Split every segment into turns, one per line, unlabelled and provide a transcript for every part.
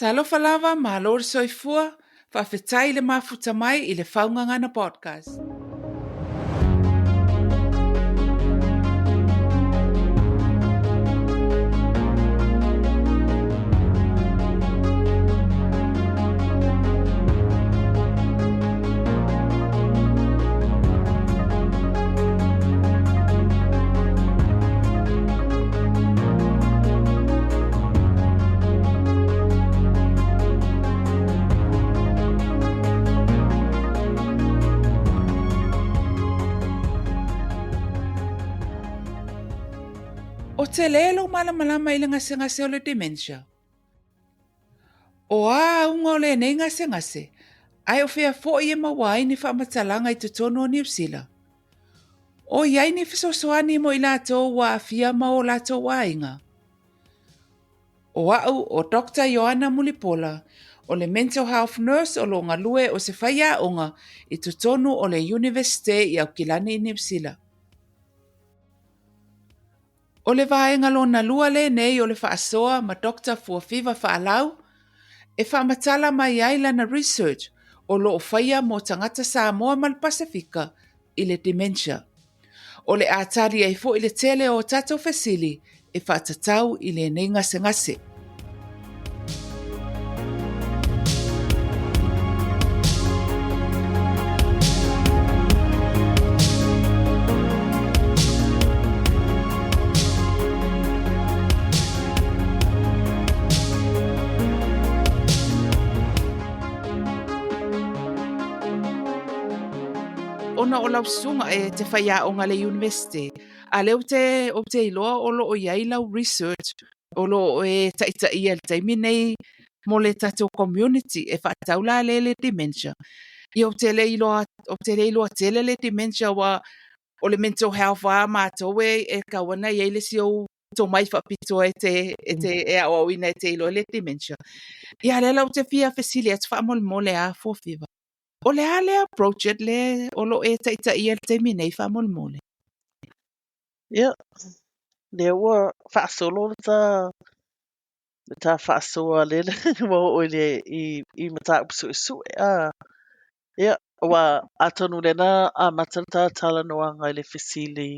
Talofa lava, malo le soifua, faafetai le mafuta mai i le Fau Gagana Podcast. O tele lou malamalama i le gasegase o le dementia. O a auga o lenei gasegase, ae o fea foi e maua ai ni faamatalaga i totonu o Niu Sila? O i ai ni fesoasoani mo i latou ua aafia ma o latou aiga? O au o Doctor Ioana Mulipola, o le Mental Health Nurse o lo o galue o se faiaoga i totonu o le Iunivesite i Aukilani i Niu Sila. O le vaega lona lua lenei o le faasoa ma Doctor Fuafiva Faalau e faamatala mai ai lana research o lo o faia mo tagata Samoa ma le Pasefika i le dementia. O le a tali ai foi le tele o tatou fesili e faatatau i lenei gasegase. Ona o lau susuga e te faiaoga i le Iunivesite, a lea ou te, ou te iloa o lo o i ai lau research o lo o e taitaia i le taimi nei mo le tatou community e faatatau la lea i le dementia. Ia ou te le iloa, ou te le iloa tele le dementia aua o le mental health a matou e, e tau ana i ai le isi ou tomai faapitoa e te, e te e aoaoina e te iloa le dementia. Ia lea la ou te fia fesili atu faamolemole a Fuafiva. O le a lea project le o lo o e taitaia i le taimi nei faamolemole?
Ia, lea ua faasolo le ta le ta faasoa lele ua oo i le i i mataupu suesue a. Ia, ua atonu lea na amata le ta talanoaga i le fesili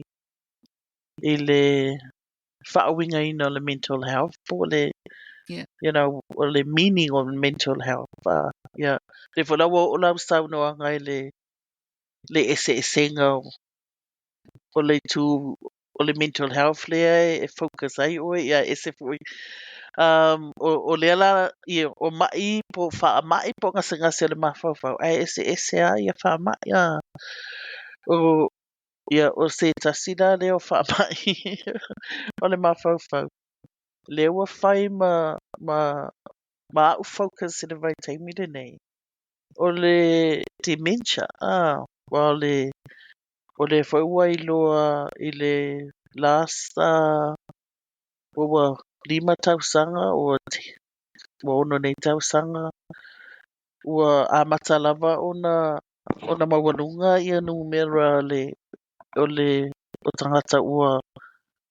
i le faauigaina o le mental health po o le
Yeah.
you know, o le meaning of mental health. Uh, yeah. Lea foi la ua oo lau saunoaga i le le eseesega o o le itu o le mental health lea e focus ai ʻoe, ia ese foi. Um, o, o lea la, ia, o maʻi po o faamaʻi po o gasegase o le mafaufau, ae eseese lava ia faamaʻi. A, o, ia, o se tasi la lea o faamaʻi o le mafaufau. Lea ua fai ma, ma, ma aʻu focus i le vaitaimi lenei. O le dementia, a, ua o le O lea foi ua iloa i le last ua 5 tausaga ua ua 6 nei tausaga ua amata lava ona ona maualuga ia numera le o le o tagata ua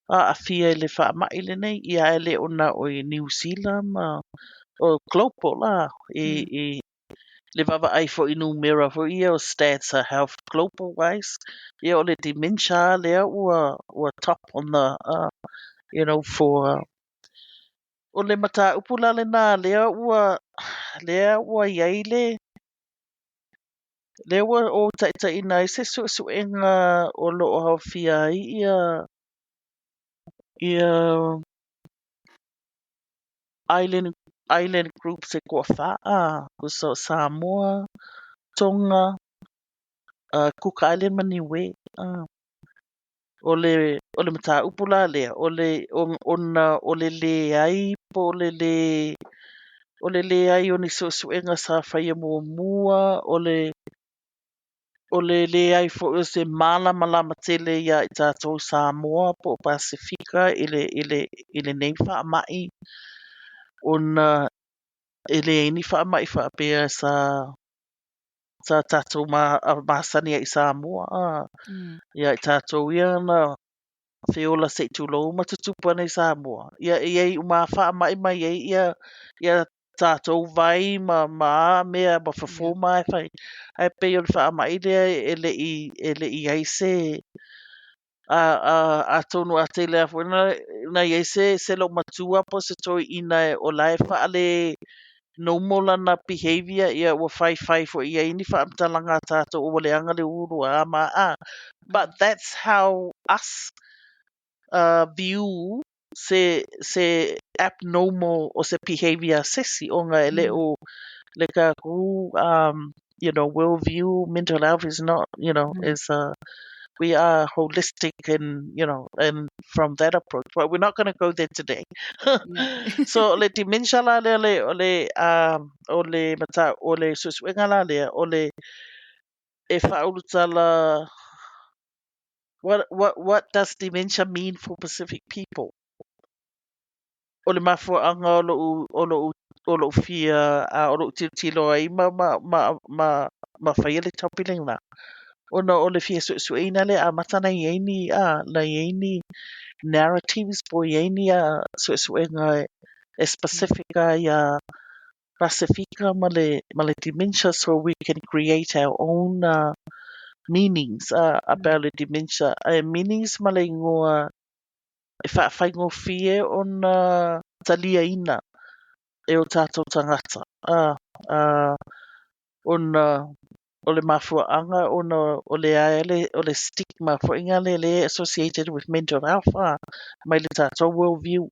aafia i le faamaʻi lenei ia ae le o na o i Niu Sila ma o global la i i le vaavaai foi i numera foi ia o stats a health global wise ia o le dementia lea ua ua top on the uh, you know for uh, o le mataupu la lenā lea ua lea ua i ai le lea ua ou taitaiina ai se suesuega o lo o aofia ai ia ia Island, island groups e toafa, tusa o Samoa, Tonga, uh, Cook Island ma Niue. Uh, o le, o le mataupu la lea, o le, ona o le leai po o le lē, o le leai o ni suesuega sa faia muamua, o le, o le leai foi o se mālamalama tele iā i tatou Samoa po o Pasefika i le, i le, i lenei faamaʻi ona e leai ni faamaʻi faapea sa sa tatou ma, masani ai i Samoa a. Iā i tatou ia na feola se i tulou ma tutupu ana i Samoa. Ia e i ai uma lava faamaʻi ma i ai ia ia. tatou vai ma ma a mea ma fofo ma e fai. Ae pei o le faamai lea e le i e le i ai se a a atonu a tele lava foi na na i ai se se loomatua po o se toeaina o la e faale normal lana behavior, ia ua faifai foi i ai ni faamatalaga a tatou ua leaga le ulu a ma a. But that's how us view se se abnormal o se behavior a se isi ona e le o le tatou world view mental health is not is we are holistic and and from that approach but we're not going to go there today. So o le dementia la lea le o le o le mata o le suesuega la lea o le e faaulutala what does dementia mean for Pacific people? O le mafuaaga o lo'u o lo'u o lo'u fia o lo'u tilotilo ai ma ma ma ma ma faia le topic lena ona o le fia suesueina lea amata na i ai ni na i ai ni narratives po o i ai ni suesuega e specific ai iā Pasifika ma le ma le dementia so we can create our own meanings about le dementia ae meanings ma le igoa e faafaigofie ona taliaina e o tatou tagata ona o le mafuaaga ona o le le o le stigma foi lea le associated with mental health mai le tatou world view.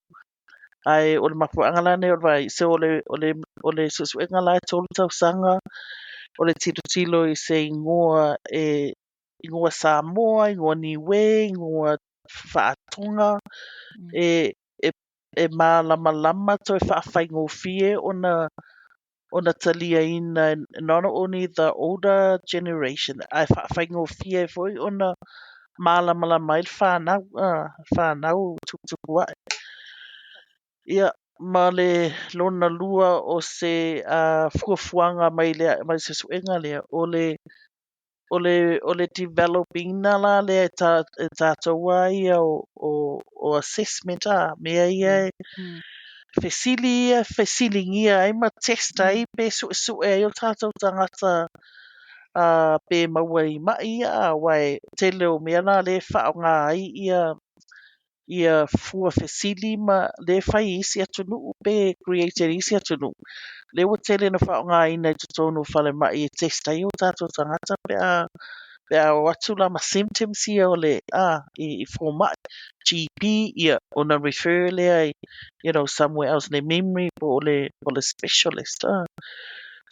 Ae o le mafuaaga la nei o le vaai so o le o le o le suesuega la e 3 tausaga o le tilotilo i se igoa e igoa Samoa, igoa Niue, igoa Faa-Tonga e e e malamalama toe faafaigofie ona ona taliaina not only the older generation ae faafaigofie foi ona malamalama ai le whanau, whanau tuputupu ae. Ia, ma le lona lua o se fuafuaga mai le mai le suesuega lea, o le o le o le develop-ina la lea e ta e tatou lava ia o o o assessment mea ia e fesili ia fesiligia ai ma test ai pe suesue ai o tatou tagata pe maua i mai ia aua e tele o mea la lea e faaaoga ai ia ia fua fesili ma lea e fai e isi atunuu pe create e isi atunuu. Lea ua tele na faaaogaina i totonu o falemai e test ai o tatou tagata pe a pe a o atu la ma symptoms ia o le i i fomai GP ia ona refer lea i somewhere else le memory po o le po o le specialist.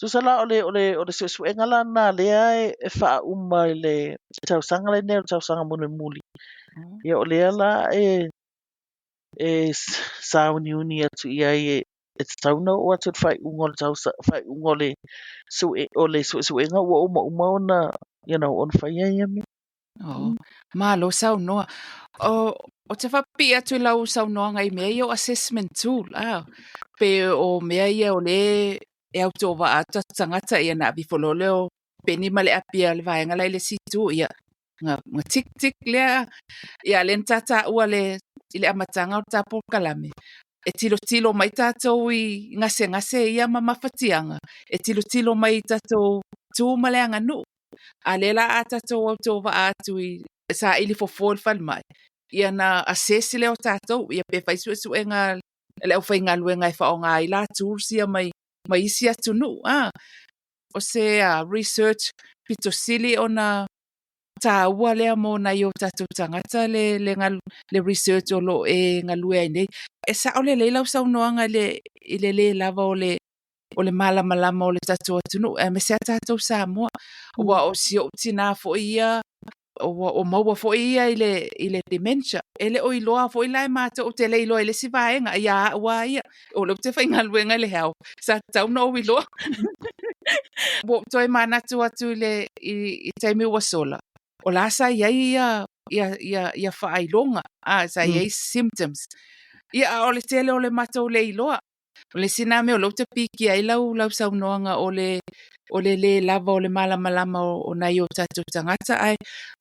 Tusa la o le o le o le suesuega la lena lea e faauma i le tausaga lenei o le tausaga mulimuli. Ia o lea la e e sauniuni atu i ai e e tatau ona oo atu i le faaiuga o le tausaga faaiuga o le sue o le suesuega ua uma uma ona ona faia ia mea.
Oh, malo saunoa. O, o te whapipii atu i lau saunoaga i mea ia o assessment tool, pe o mea ia o le e autovaa atu tatou tagata ia na aveifo loa lea o peni ma le api a le vaega la i le isi itu, ia, nga, nga tick tick lea. Ia, lea na ta taua le, i le amataga o le ta polokalame, e tilotilo mai tatou i gasegase ia ma mafatiaga, e tilotilo mai i tatou tu ma le aganuu. A lea la a tatou autovaa atu i saili fofo i le falemai, ia na assess lea o tatou, ia pe fai suesuega a le aufaigaluega e faaaoga ai la tools ia mai mai isi atunuu. O se research pito sili ona taua lea mo nai o tatou tagata le, le, le research o lo o e galue ai nei. E sao lelei lau saunoaga i le, i le lē lava o le o le malamalama o le tatou atunuu, aemaise a tatou Samoa. Aua o si ou tinā foi ia, ua o maua foi ia i le, i le dementia. E le o iloa foi la e matou, ou te le iloa i le isi vaega, ia au lava ia, o lea ou te faigaluega i le health, sa tatau ona ou iloa. Ua ou toe manatu atu i le i, i taimi ua sola, o la sa i ai ia ia ia ia faailoga, sa i ai symptoms. Ia, a o le tele o le matou le iloa. O le isi lena mea o lea ou te pikia ai lau, lau saunoaga o le, o le lē lava o le malamalama o, o nai o tatou tagata, ae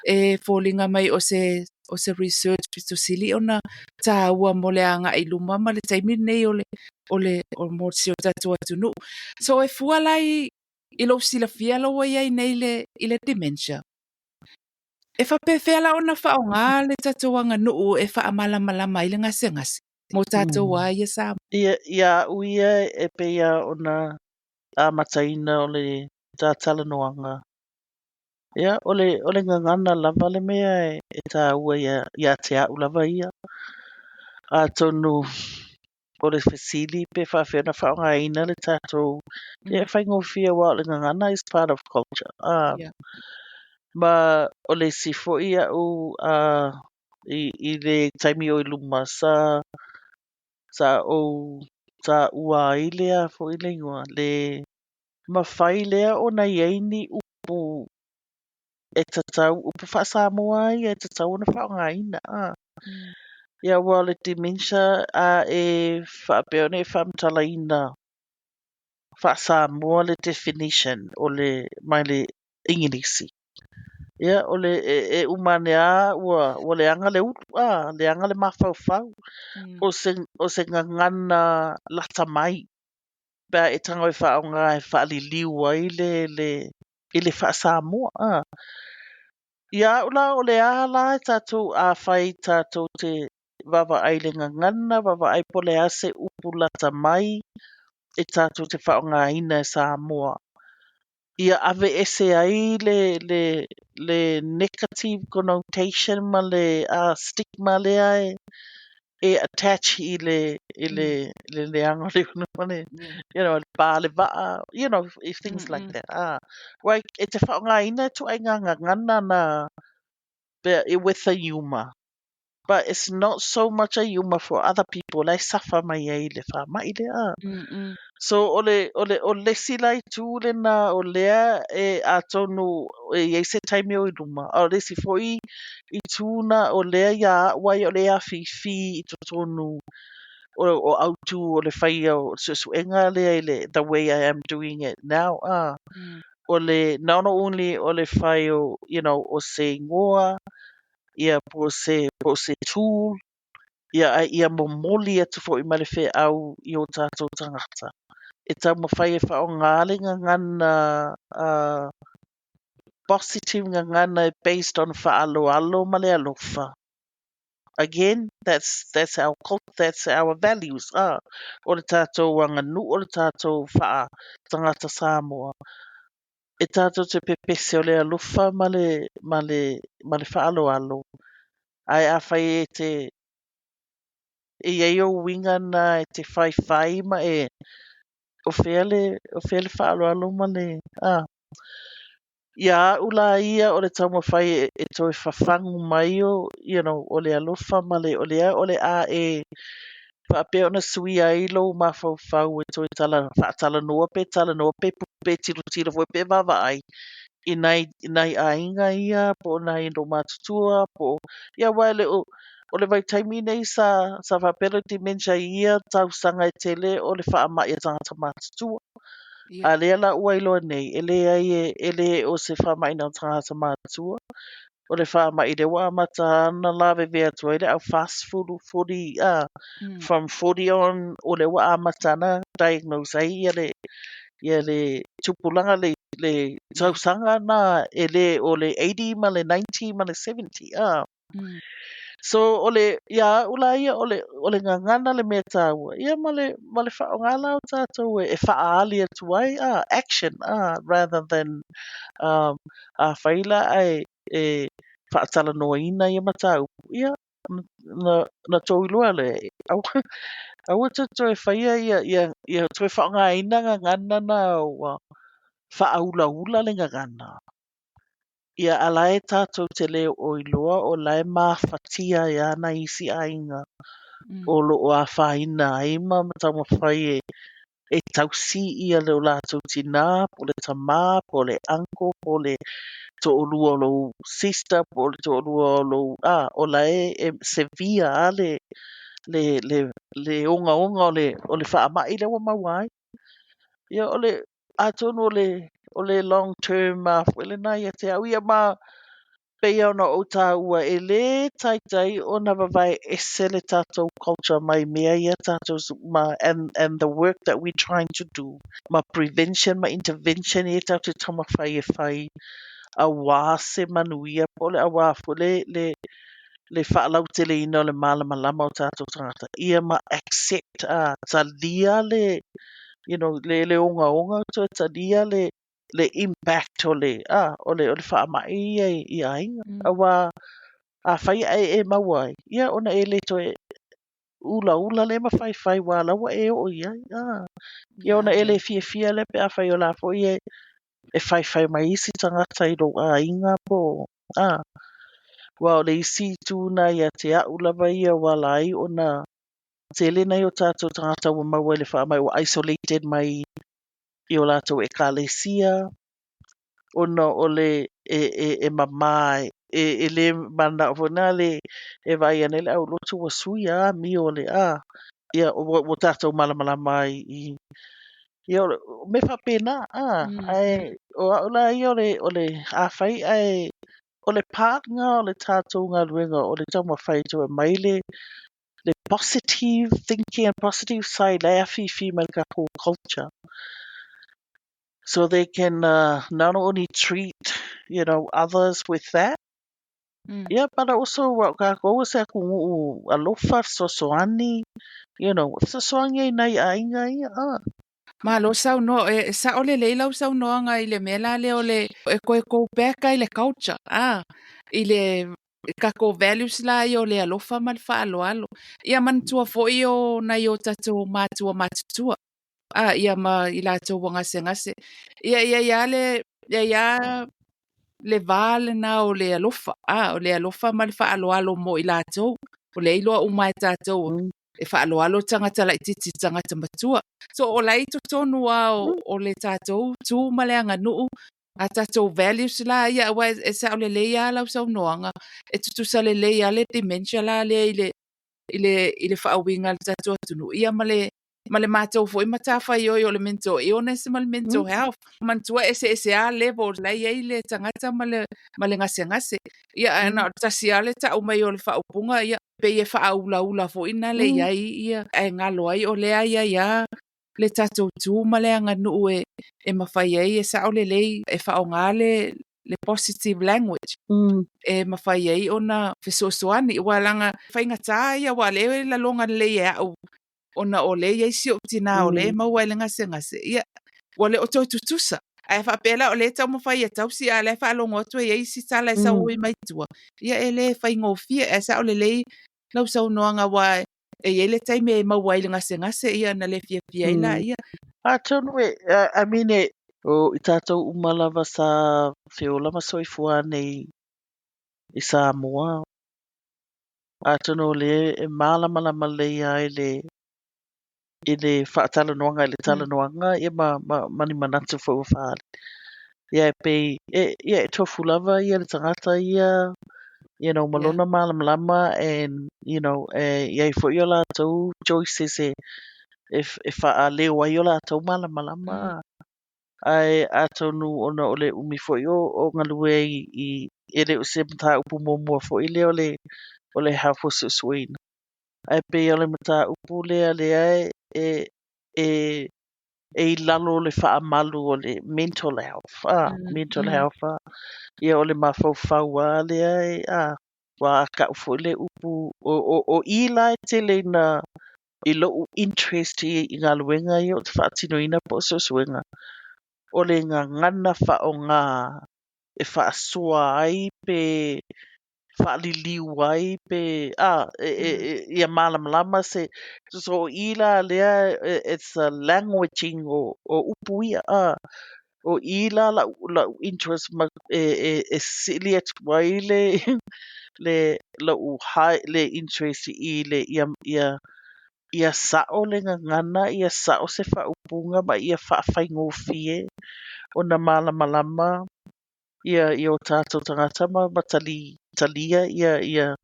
e foliga mai o se, o se research pito sili ona taua mo le agai i luma ma le taimi lenei o le, o le o mo si o tatou atunuu. So e fua la i lou silafia la ua i ai nei i le dementia. E faapefea la ona faaaoga le tatou aganuu e faamalamalama ai le gasegase mo tatou a ia Samoa?
Ia, ia au ia e pei lava ona amataina o le talatalanoaga. Ia, o le gagana lava le mea e tāua ia te au lava ia. Atonu o le fesili pe faapefea ona faaaogaina le tatou ia e faigofie aua o le gagana is part of culture. Ah, ma o le isi foi au i le taimi o i luma sa ou taua ai lea foi le igoa le mafai lea ona i ai ni upu e tatau upu faa-Samoa ia e tatau ona faaaogaina ah. Ia aua o le dementia a e faapea ona e faamatalaina faa-Samoa le definition o le mai le Igilisi. Ia o le e uma ane lava ua leaga le ulu ah, leaga le mafaufau. O se gagana lata mai pe a e tago e faaaoga e faaliliu ai le i le faa-Samoa ah. Ia au la o le a la e tatou afai tatou te vaavaai i le gagana, vaavaai po o le a se upu lata mai e tatou te faaaogaina e Samoa. Ia aveese ai le negative connotation ma le stigma lea e attach i le leaga o le ulu ma le le pa le vaa, things like that. Ah, aua e te faaaogaina e ituaiga gagana na pe with a humor. But it's not so much a humor for other people la e suffer mai ai i le faamai lea. Ah. So o le isi la itu lena o lea e atonu e i ai se taimi o i luma. A o le isi foi itu na o lea ia au ai o le afifi i totonu o autu o le faia o suesuega lea i le the way I am doing it now. Ah. O le not only o le fai o o se igoa ia po o se tool ia ae ia momoli atu foi ma le feau i o tatou tagata. E taumafai e faaaoga le gagana positive gagana e based on faaaloalo ma le alofa. Again, that's our culture, that's our values. Ah, o le tatou aganuu, o le tatou faa tagata Samoa. E tatou te pepese o le alofa ma le faaaloalo. Ae afai e te e i ai ou uiga na e te faifai ma e o fea le faaaloalo ma le ah. Ia au la ia o le taumafai e toe fafagu mai o o le alofa ma le o lea o le a e faapea ona suia ai lou mafaufau e toe tala faatalanoa pe talanoa pe tilotilo foi pe vaavaai i nai aiga ia po o nai matutua po o ia aua e le o o le vaitaimi nei sa faapea le dementia i ia tausaga e tele o le faamai a tagata matutua. A lea la ua iloa nei e leai e le o se faamaina o tagata matutua. O le faamai lea ua amata ana lavevea atu ai le au 40 40 from 40 on o lea ua amata ana diagnose ai ia le tupulaga le tausaga na e le o le 80 ma le 90 ma le 70 ah. So o le ia au la ia o le gagana le mea tāua ia ma le faaaoga la o tatou e faaali atu ai action rather than afai la ae e faatalanoaina ia mataupu ia na tou iloa lea aua aua te toe faia ia toe faaaogaina gagana na ua faaulaula le gagana. Ia a la e tatou te le o iloa o la e mafatia ai a nai isi aiga o loo afaina ai ma taumafai e tausi ia le o latou tinā po o le tamā po o le uncle po o le toalua o lou sister po o le toalua o lou o la e severe a le ogaoga o le faamai lea ua maua ai. Ia o le atonu o le long term foi lena ia te au ia ma. Pei ona ou taua e lē taitai ona vavae ese le tatou culture mai mea ia tatou ma and the work that we trying to do ma prevention ma intervention ia tatou te taumafai e fai auā se manuia po o le auā foi le le le faalauteleina o le malamalama o tatou tagata ia ma accept a talia le you know le le ogaoga toe talia le le impact o le a o le o le faamai ia i aiga. Auā afai ae e maua ai, ia ona e le toe ulaula lea ma faifai uā la ua e oo i ai a. Ia ona e le fiafia lea pe afai o la foi e e faifai mai isi tagata i lou aiga po o a. Aua o le isi itu lena ia te a'u lava ia ua ala ai ona tele nai o tatou tagata ua maua i le faamai ua isolated mai i o latou ekalesia, ona o le e, e, e mamā e, e le manao foi na le e vaai ane le aulotu ua sui a amio o le a ia ua, ua tatou malamalama ai i ia o mea faapena a ae o au la ia o le o le afai ae o le part lena o le tatou galuega o le taumafai e toe aumai le le positive thinking and positive side la e afifi mai le tatou culture so they can not only treat you know others with that. Yeah, but also ua o kākou o se atunuu alofa fesoasoani you know fesoasoani ai nai aiga ia a.
Malo saunoa, e sa'o lelei lau saunoaga i le mea la lea o le e toe go back ai le culture a i le tatou values la ia o le alofa ma le faaaloalo. Ia manatua foi o nai o tatou matua matutua a ia ma i latou ua gasegase. Ia ia ia le ia ia le va lena o le alofa a o le alofa ma le faaaloalo mo i latou. O le iloa uma e tatou e faaaloalo tagata laitiiti tagata matua. So o la i totonu a o le tatou tu ma le aganuu a tatou values la ia aua e sa'o lelei a lau saunoaga e tutusa lelei a le dementia la lea i le i le i le faauiga a le tatou atunuu ia ma le matou foi matafaioi o le mental illness ma le mental health. Manatua eseese a level la i ai le tagata ma le gasegase. Ia ae na o le tasi a le ta'u mai o le faaupuga ia pei e faaulaula foi na le iai ia ae galo ai o lea ia ia le tatou tu ma le aganuu e e mafai ai e sa'o lelei e faaaogā le le positive language e mafai ai ona fesoasoani ua laga faigatā ia ua lea e laloga lelei e a'u ona o lea e iai si o'u tinā o lea e maua ai le gasegase ia ua le o toe tutusa ae faapea la o lea e taumafai e tausi a o la e faalogo atu e iai isi tala e sau ai mai tua ia e lē faigofie ae sa'o lelei lau saunoaga ua e iai le taimi e maua ai le gasegase ia na le fiafia ai laia.
Atonu e, I mean e, o i tatou uma lava sa feola ma soifua nei i Samoa. Atonu o lea e malamalama lelei ai le i le faatalanoaga i le talanoaga ia ma, ma, ma ni manatu foi ua faaali. Ia e pei, e, ia e tofu lava ia le tagata ia, you know, ma lona malamalama and, you know, e iai foi o latou choices e, e, e faaleo ai o latou malamalama. Ae atonu ona o le umi foi o, o galue i, i e le o se mataupu muamua foi lea o le o le health o suesueina. Ae pei o le mataupu lea lea e e e e i lalo o le faamalu o le mental health, a mental health a. Ia o le mafaufau a lea e a ua aka'u foi le upu o, o, o i la e tele ina i lo'u interest i, i galuega ia o te faatinoina po o suesuega o le gagana faaaogā e faasoa ai pe faaliliu ai pe a e, e, e, ia malamalama se so o i la lea it's a languaging o, o upu ia a o i la la'u la'u interest ma e, e, e sili atu ai le le la'u high le interest i le ia ia ia sa'o le gagana ia sa'o se faaupuga ma ia faafaigofie ona malamalama ia ia o tatou tagata ma ma tali talia ia ia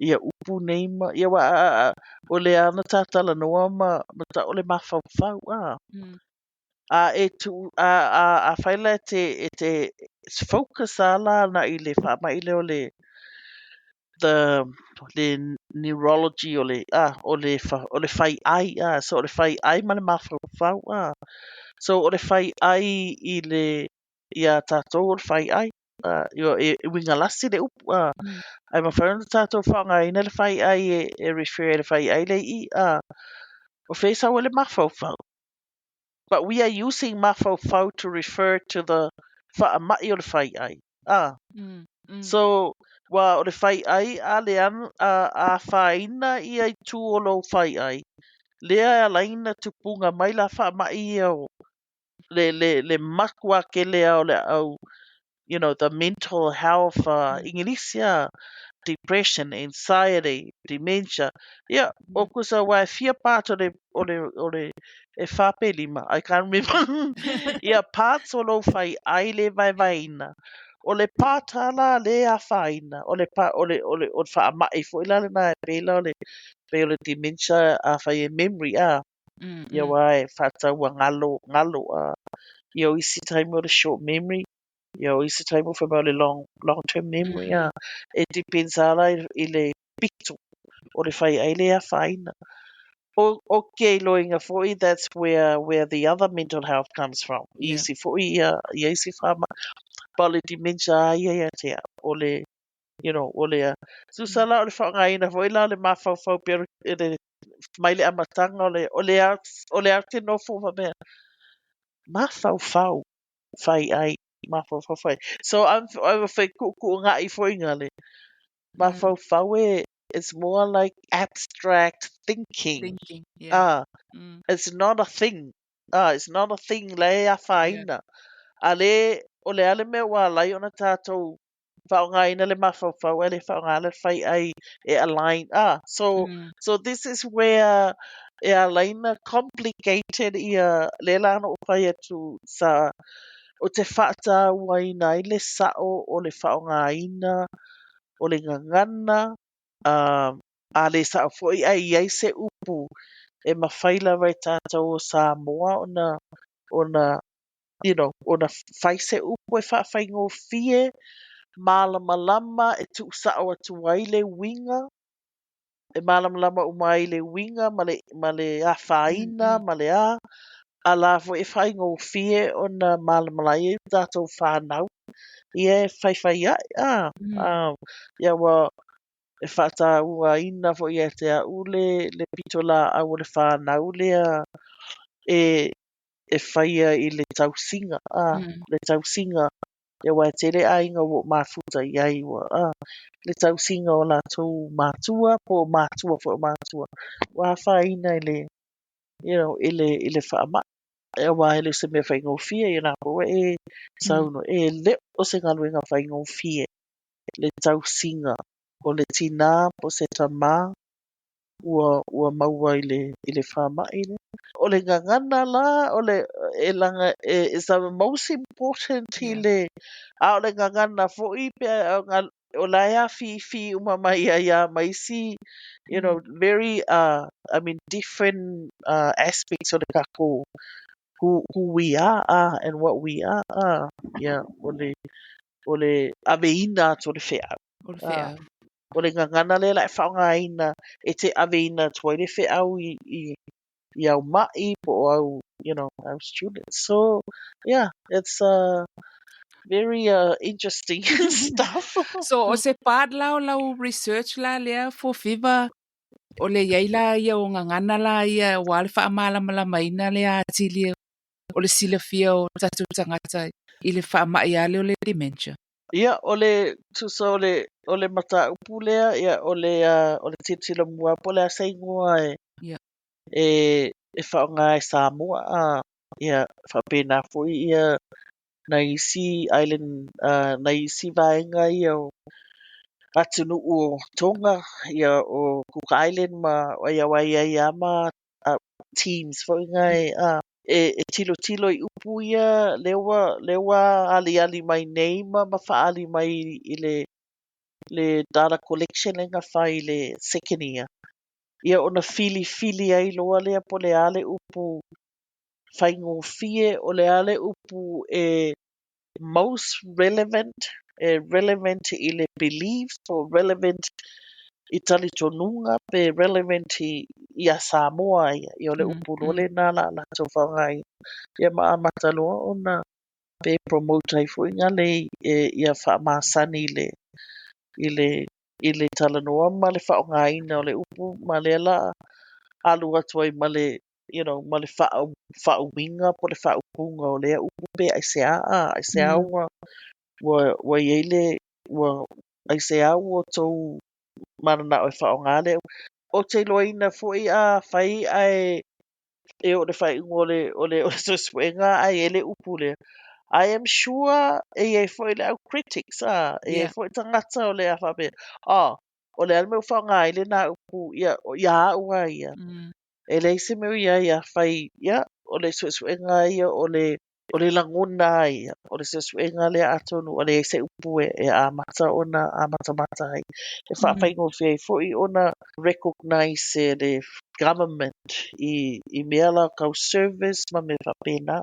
ia upu nei ma ia ua a, a, o le ana tatalanoa ma ma ta'u o le mafaufau a. A e tu a a afai la e te e te It's focus lava la agai i le faamai lea o le the le neurology o le ah o le o le faiai ah. So o le faiai ma le mafaufau ah. So o le faiai i le iā tatou o le faiai ah, e uiga lasi le upu ah. Ae mafai ona tatou faaaogaina le faiai e refer i le faiai lea i i ah. O fea e sau ai le mafaufau? But we are using mafaufau to refer to the faamai o le faiai. Ah. So, ua o le faiai a le a afaina ia itu o lou faiai, lea e ala ai ona tupuga mai la faamai ia o le le le matua tele lava o le au the mental health Igilisi a depression, anxiety, dementia. Ia, o tusa aua e fia part o le, o le, o le, e whā pe lima, I can't remember. Ia, parts o lou faiai le vaevaeina. O le part a la le afaina, o le, pa, o le, o le, o le faamai foi la lena e pei la o le, pei o le dementia afai e memory a. Ia aua e faataua galo, galo a. Ia o isi taimi o le short memory, ia o isi taimi fai mai o le long term memory a. E depends lava la i le pito o le faiai le afaina. O ke iloiga foi, that's where the other mental health comes from. I isi foi ia, ia isi faamai. Pa o le dementia a ia ia te au. O le, o le, tusa la o le faaaogaina foi la o le mafaufau pei o le mai le amataga o le, o le o le te nofo faapea, mafaufau faiai, mafaufau fai. So I'm fai kuukuuga'i foi nga le mafaufau e, it's more like abstract thinking.
Thinking, yeah.
Ah, it's not a thing. Ah, it's not a thing la e afaina. A le, o le a le mea ua ala ai ona tatou faaaogaina le mafaufau ae le faaaoga le faiai e align. Ah, so, so this is where e ala ai ona complicated ia le la na ou fai atu sa o te faatauaina ai le sa'o o le faaaogaina o le gagana, a le sa'o foi ae i ai se upu e mafai lava e tatou o Samoa ona ona fai se upu e faafaigofie malamalama e tuusa'o atu ai le uiga e malamalama uma ai le uiga ma le afaina ma le a a la foi e faigofie ona malamala ai o tatou fanau ia e faifai ae a. Ia ua e faatauaina foi ia te a'u le pito laau o le fanau lea e faia i le tausiga a, le tausiga ia aua e tele aiga ua ou mafuta i ai ua a le tausiga o latou matua po o matua foi o matua ua afaina i le i le faamai aua e le o se mea faigofie ia na po ua e saunoa e le o se galuega faigofie le tausiga o le tinā po o se tamā ua maua i le faamai lea. O le gagana la o le e laga e is the most important i le a o le gagana foi pe o la e afifi uma mai ai lava ma isi very I mean different aspects o le tatou who we are and what we are yeah o le aveina atu o le feau.
O le feau.
O le gagana lea la e faaaogaina e te aveina atu ai le feau i au mai po o au au students. So yeah, it's very interesting stuff.
So o se part la o lau research la lea Fuafiva o le iai la ia o gagana la ia aua le faamalamalamaina le atili o le silafia o tatou tagata i le faamai a lea o le dementia.
Ia, o le tusa o le mataupu lea, ia o le tilotilo mua po o le a se igoa e e faaaoga e Samoa a ia faapena foi ia nai isi island nai isi vaega ia o atunuu o Tonga ia o Cook Island ma ia aua e i ai lava ma teams foi na e tilotilo i upu ia lea ua aliali mai nei ma faaali mai i le data collection lea na fai i le second year. Ia ona filifili ai loa lea po o le a le upu faigofie o le a le upu e most relevant, e relevant i le beliefs po o relevant i talitonuga pe relevant i iā Samoa ia. Ia o le upu loa lena o le a latou faaaogaina. Ia ma amata loa ona pe promote ai foi lea ia faamasani i le i le i le talanoa ma le faaaogaina o le upu ma lea o le a alu atu ai ma le ma le faauiga po o le faaupuga o lea upu pe aisea, aisea ua i ai le ua aisea ua outou mananao e faaaoga lea. Ou te iloaina foi afai ae e oo i le faaiuga o le suesuega ae i ai le upu lea, I am sure e i ai foi le au critics, e i ai foi tagata o le a faapea, oh, o le a le mea ua faaaoga ai lena upu ia, ia au lava ia. E leai se mea o i ai afai, ia, o le suesuega ia o le lagona ia, o le suesuega lea atonu ua leai se upu e amata ona amatamata ai. E faafaigofie ai foi ona recognize e le government i mea la tau service ma mea faapena.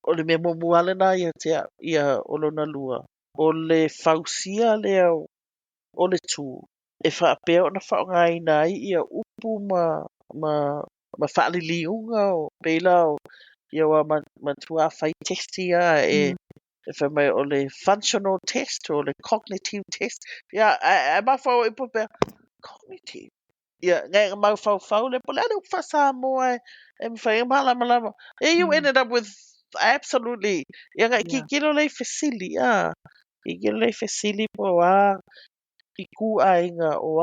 O le mea muamua lava lena ia te au. Ia, o lona lua, o le fausia lea o le tool e faapea ona faaaogaina ai ia upu ma faaliliuga o pei la o ia ua matua fai test ia e fai mai o le functional test o le cognitive test. Ia, ae mafaufau ai pea, cognitive. Ia, ngai mafaufau le po o le a le upu faa-Samoa e mafai ona malamalama. Yeah, you ended up with absolutely. Ia, ngai tilotilo lea i fesili, tilotilo lea i fesili po o a i kū aiga o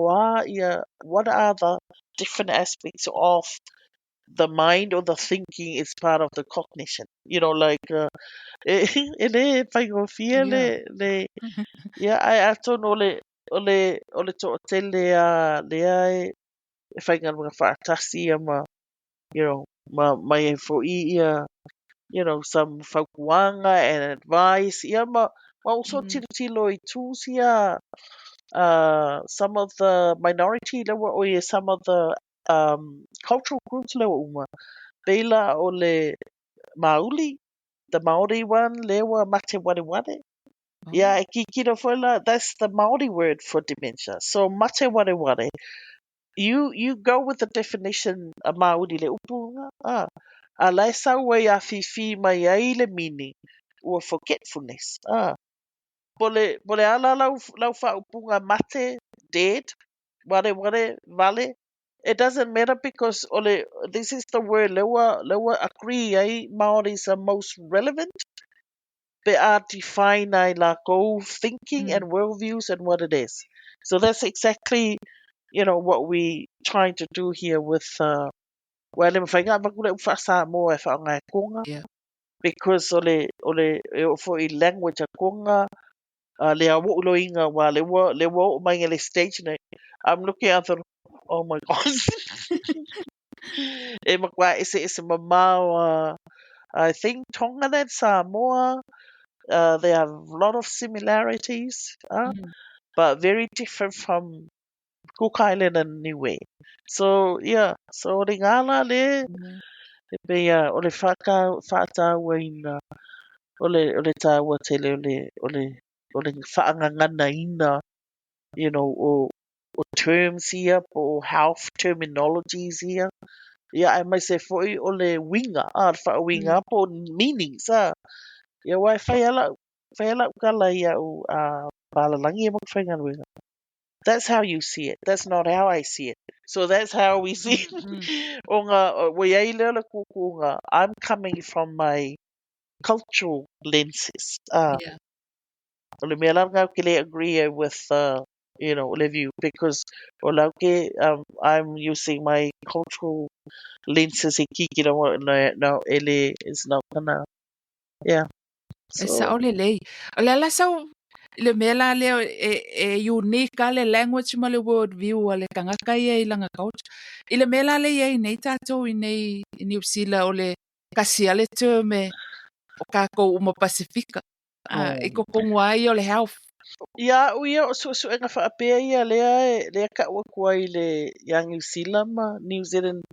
a ia, what are the different aspects of the mind or the thinking is part of the cognition. Like e le faigofie le ia ae atonu o le toatele a lea e faigaluega faatasi ia ma ma mai ai foi ia some fautuaga and advice ia ma uso tilotilo i tools ia, some of the minority lea ua oi some of the cultural groups lea ua uma. Pei la o le Maori, the Maori one lea ua mate wareware. Ia, e tilotilo foi la, that's the Maori word for dementia. So mate wareware, you go with the definition a Maori le upu nga. A la e sau ai a fifi mai ai le meaning ua forgetfulness. Po le ala lau faaupuga mate, dead, wareware, vale, it doesn't matter because ole, this is the word lea ua agree ai Maoris are most relevant pe a define ai lakou thinking and worldviews and what it is. So that's exactly what we trying to do here with ua le mafai ona avatu le upu faa-Samoa e faaaoga e Tonga because o le e oo foi i language a Tonga le ao'o ua lea ua oo mai i le stage nei. I'm looking at the, oh my God, e matua eseese mamao. I think Tonga and Samoa, they have a lot of similarities, but very different from Cook Island and Niue. So yeah, so o le ngā le e pei o le whātāuaina o le tāua tele o le whaanganganaina o terms ia po o health terminologies ia. Ia aemaise foi o le uiga, le faauiga po o meanings. Ia aua e fai ala tala i au palalagi e mo te faigaluega. That's how you see it. That's not how I see it. So that's how we see it. O ngā, ua i ai lea o le kūkūga, I'm coming from my cultural lenses. O le mea la ngau ke le agree ai with le view because o lau ke I'm using my cultural lenses e kikira wa no, no e le it's not gonna, yeah.
E sao lelei. O le ala sau le mea la lea e unique a le language ma le world view a le tagata ia i lana culture. I le mea la le i ai nei tatou i nei i Niu Sila o le kasi a le term e o kākou uma Pasifika. I totonu ai o le health.
Ia au ia o suesuega faapea ia lea e lea ka'u atu ai le ia New Zealand ma New Zealand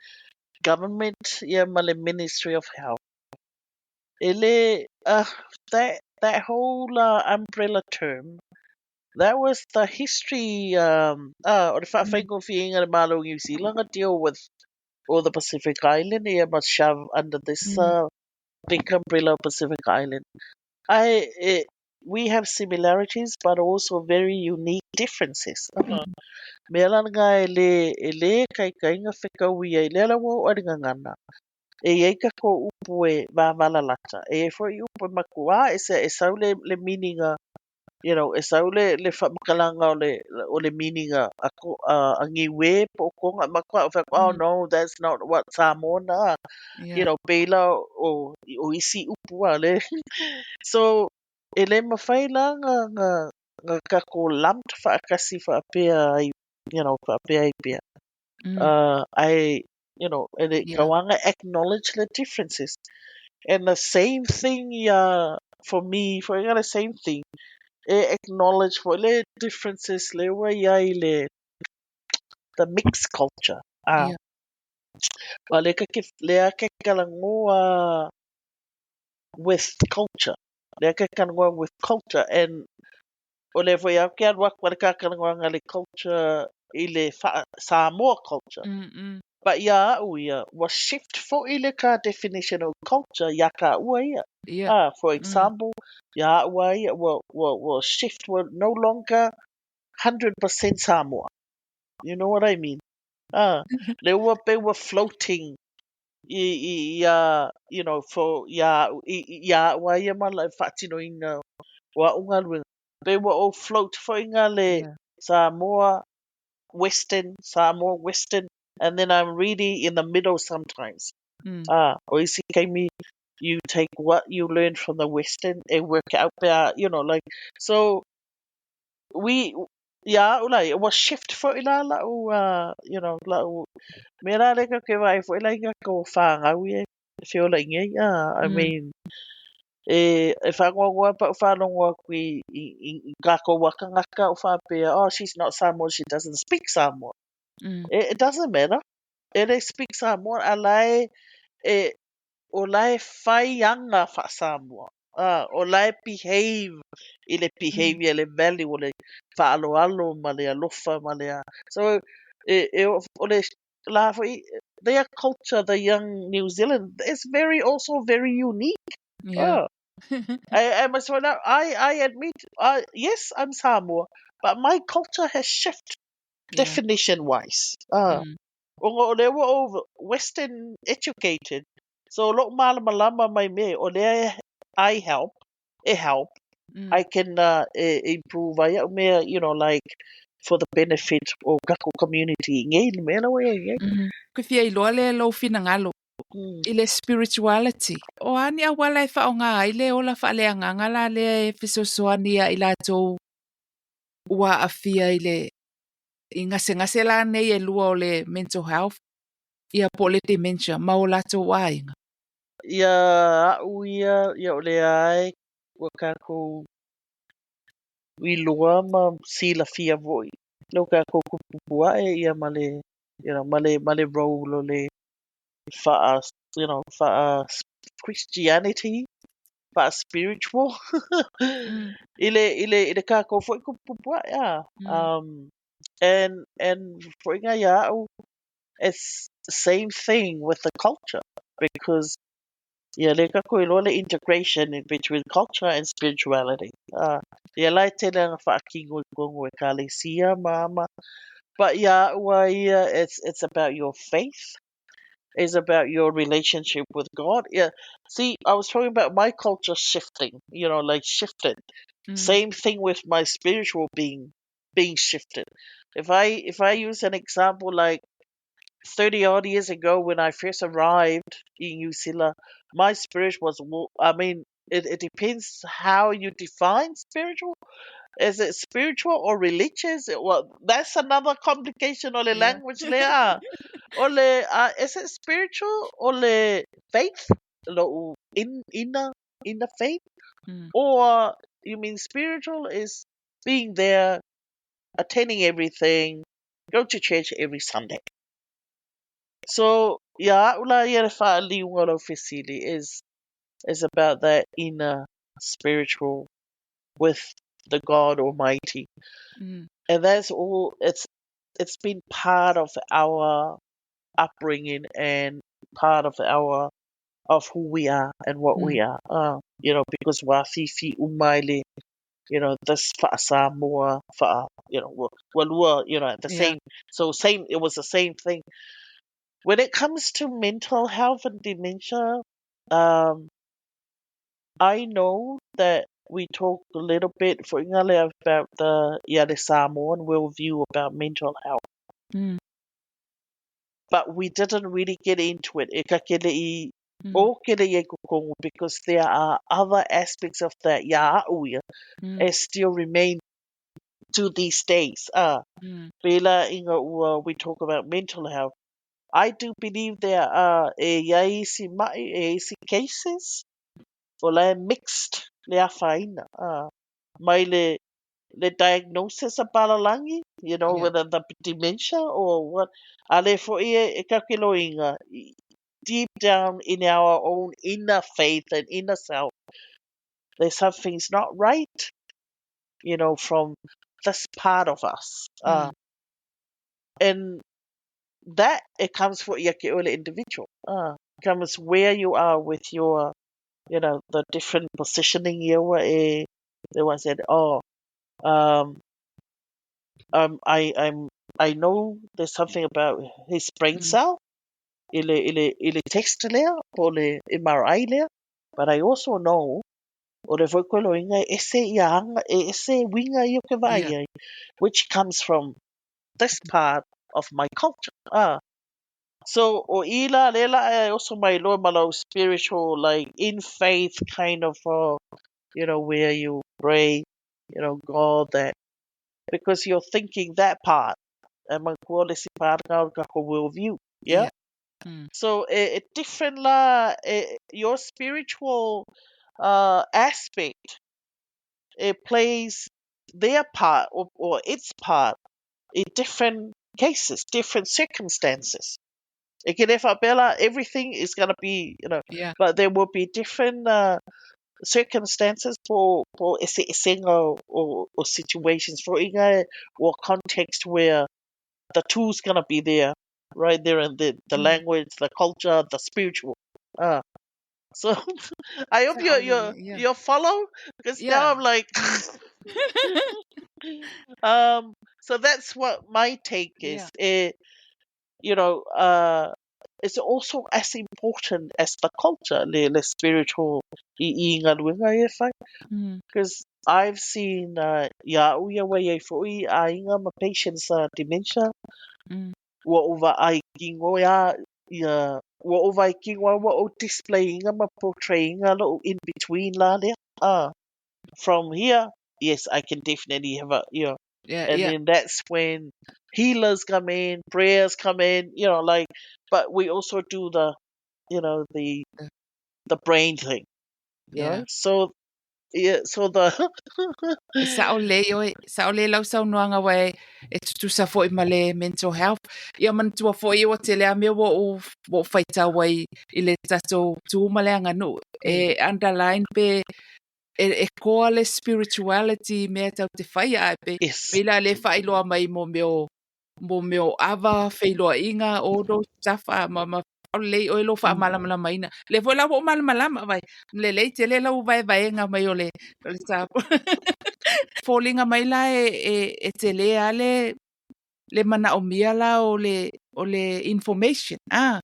government ia ma le Ministry of Health. E le that that whole umbrella term, that was the history o le faafaigofieina e le Malo o Niu Sila na deal with all the Pacific Island ia ma shove under this big umbrella of Pacific Island. Ae e we have similarities but also very unique differences. Mea la lena e le e le taitaiga fetaui ai, lea la ua oo i le gagana. E i ai tatou upu e vavalalata, e i ai foi upu e matuā e se e sau le le meaning e sau le faamatalaga o le meaning a Niue po o Toga e matua ou fai atu, "Oh no, that's not what Samoan are." Pei la o isi upu a le. So, e le mafai la na tatou lumped faatasi faapea ai, faapea ai pea. Ae, e le tauaga acknowledge the differences. And the same thing for me, for the same thing, e acknowledge foi le differences le ua i ai le the mixed culture. Wa le ka ke lea ke talanoa with culture. Lea ke talanoa with culture and o le foi au ke alu atu a le katalanoaga le culture i le Samoa culture. But ia au ia, ua shift foi le ka definition of culture ia ka ua ia. For example, ia au a ia ua shift, ua no longer 100% Samoa. You know what I mean? Le ua pe ua floating i ia, for ia i ia au a ia ma la faatinoina o au galuega. Pe ua o float foi nga le Samoa Western, Samoa Western, and then I'm really in the middle sometimes. O isi kaimi, you take what you learn from the Western and work out pea, like, so we, ia au lai, ua shift foi la lau, lau, mea la le ke vai foi lai nga ko whāngau e, whiola i I mean, e whangoangoa pa o whanongoa aku i kākou wakangaka o whāpea, "Oh, she's not Samoan, she doesn't speak Samoan." It doesn't matter. E le speak Samoan, a lae, e, o lae whai anga wha Samoa. O lae behave i le behavior, le value, o le whaaloalo ma le alofa ma le a. So, e, o le, la foi, their culture, the young New Zealand, is very also very unique. I must find out, I admit, yes, I'm Samoa, but my culture has shifted definition wise. O o le ua o Western educated. So lo malamalama mai me, o lea I help, e help. I can improve ai au mea, like for the benefit o kako community. Ngai le mea la ua ia.
Ke fia iloa le lou finagalo i le spirituality. O ani auala e whaonga ai le ola whaaleagaga la le e fesoasoani ia i latou ua aafia i le i gasegase la nei e lua o le mental health ia po o le dementia ma o latou aiga.
Ia au ia, ia o le ai, ua kākou iloa ma silafia foi. Leo kākou kupupuae ia ma le, ma le role o le whaa, whaa Christianity, whaa spiritual. I le kākou foi kupupuae, yeah. And foi ngā ia au, it's the same thing with the culture because ia le kako iloa le integration in between culture and spirituality. Ia lai tele anga whaakingo i kongo e kalesia ma ama. But ia ua ia, it's about your faith. It's about your relationship with God. Yeah. See, I was talking about my culture shifting, like shifted. Same thing with my spiritual being being shifted. If I use an example like 30 odd years ago when I first arrived in New Zealand, my spirit was, I mean, it depends how you define spiritual. Is it spiritual or religious? Well, that's another complication o le language le a. O le, is it spiritual or le faith? Lo, in the faith? Or you mean spiritual is being there, attending everything, go to church every Sunday. So, yeah, ula ia le whaaliunga o lau fesili is about that inner. spiritual with the God Almighty. And that's all it's been part of our upbringing and part of our of who we are and what we are. You know, because ua afifi uma i le, you know, this fa'aSamoa, fa'a, you know, ua lua, you know, the same. So same, it was the same thing. When it comes to mental health and dementia, I know that we talk a little bit for Ingale about the yeah, the Samoan worldview about mental health. But we didn't really get into it. E ka kele i o kele i kokongu because there are other aspects of that ia a'u ia e still remain to these days. Pela inga ua we talk about mental health. I do believe there are e iai isi ma'i, e isi cases o la e mixed le afaina. Mai le diagnosis a palalangi, you know, whether the dementia or what. A le fo'i e kakeloinga, deep down in our own inner faith and inner self, there's something's not right, you know, from this part of us. And that, it comes for ia ke ole individual. Comes where you are with your, you know, the different positioning ia ua e, the one said, oh, I know there's something about his brain cell, i le test lea, po le MRI lea, but I also know, o le foi koe loinga e ese ia anga, e ese winga i o ke vai ai, which comes from this part of my culture. So, o ila le la e also mai loa ma lau spiritual, like, in faith kind of, you know, where you pray, you know, God that, because you're thinking that part, and man kua le si part ngā o kako worldview, yeah? So, e different la, e, your spiritual aspect, it plays their part or its part in different cases, different circumstances. E ke le whapela, everything is going to be, you know, but there will be different circumstances for ese esenga or situations for inga or context where the two's going to be there, right there in the language, the culture, the spiritual. So I hope you you follow, because now I'm like, so that's what my take is. You know, it's also as important as the culture, le spiritual i i ngā luenga e whai. Because I've seen ia au ia wai ai foi a inga ma patients dementia ua ova ai kingo ia ia ua ova ai kingo ua o displaying ma portraying a little in between la lea. From here, yes, I can definitely have a, you know, and then that's when healers come in, prayers come in, you know, like, but we also do the, you know, the brain thing. You know? So, yeah, so the
E sao le oi, sao le lau saunoaga ua e tutusa foi ma le mental health. Ia manatua foi ua tele a mea ua ou faitau ai i le tatou tu ma le aganuu. E underline pe e koa le spirituality mea tau te whaia ai pe pe la le whailoa mai mo meo ava feiloaiga all those stuff a ma lelei oe lo faamalamalamaina le foi la ua ou malamalama vai lelei tele lau vaevaega mai o le tapu foliga mai la e tele a le manaomia la o le information a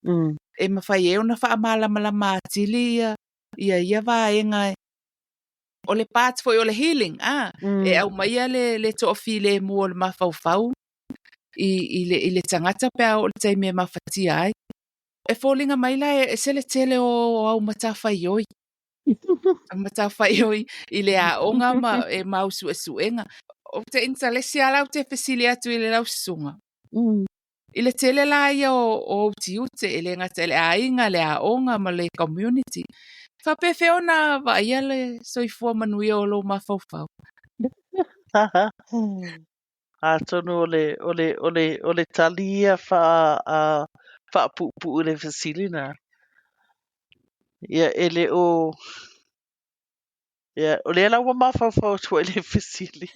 e mafai e ona faamalamalama atili ia vaega o le part foi o le healing a e aumaia le toafilemu o le mafaufau i le tagata pe a oo le taimi e mafatia ai. E foliga mai la e se le tele o au matafaioi matafaioi i le aoga ma e mau suesuega. O te intalesi ala ou te fesili atu i le laususuga. I le tele la ia o utiute e le gata i le aiga, le aoga ma le community. Faapefea ona vaaia le soifua manuia o lou mafaufau?
Atonu o le tali ia whaapupu le fesili na. Ia e le o Ia, o lea la ua mafaufau atu ai le fesili.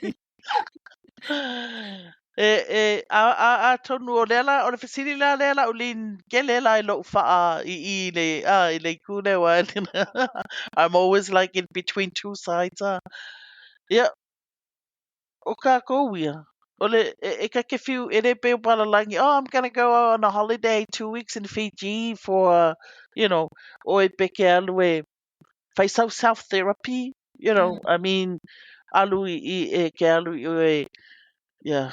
E, e, a, a, atonu o lea la, o le fesili la lea la u lean kele la i lou faa i i le, a, i le itu lea wa I'm always like in between two sides, a. Ia, o kākou ia, o le, e, e ka ke whiu, e le pei o palalagi, oh, I'm gonna go on a holiday 2 weeks in Fiji for, o e peke alu e, fai sau self therapy, I mean, alu i, i e ke alu i e, yeah,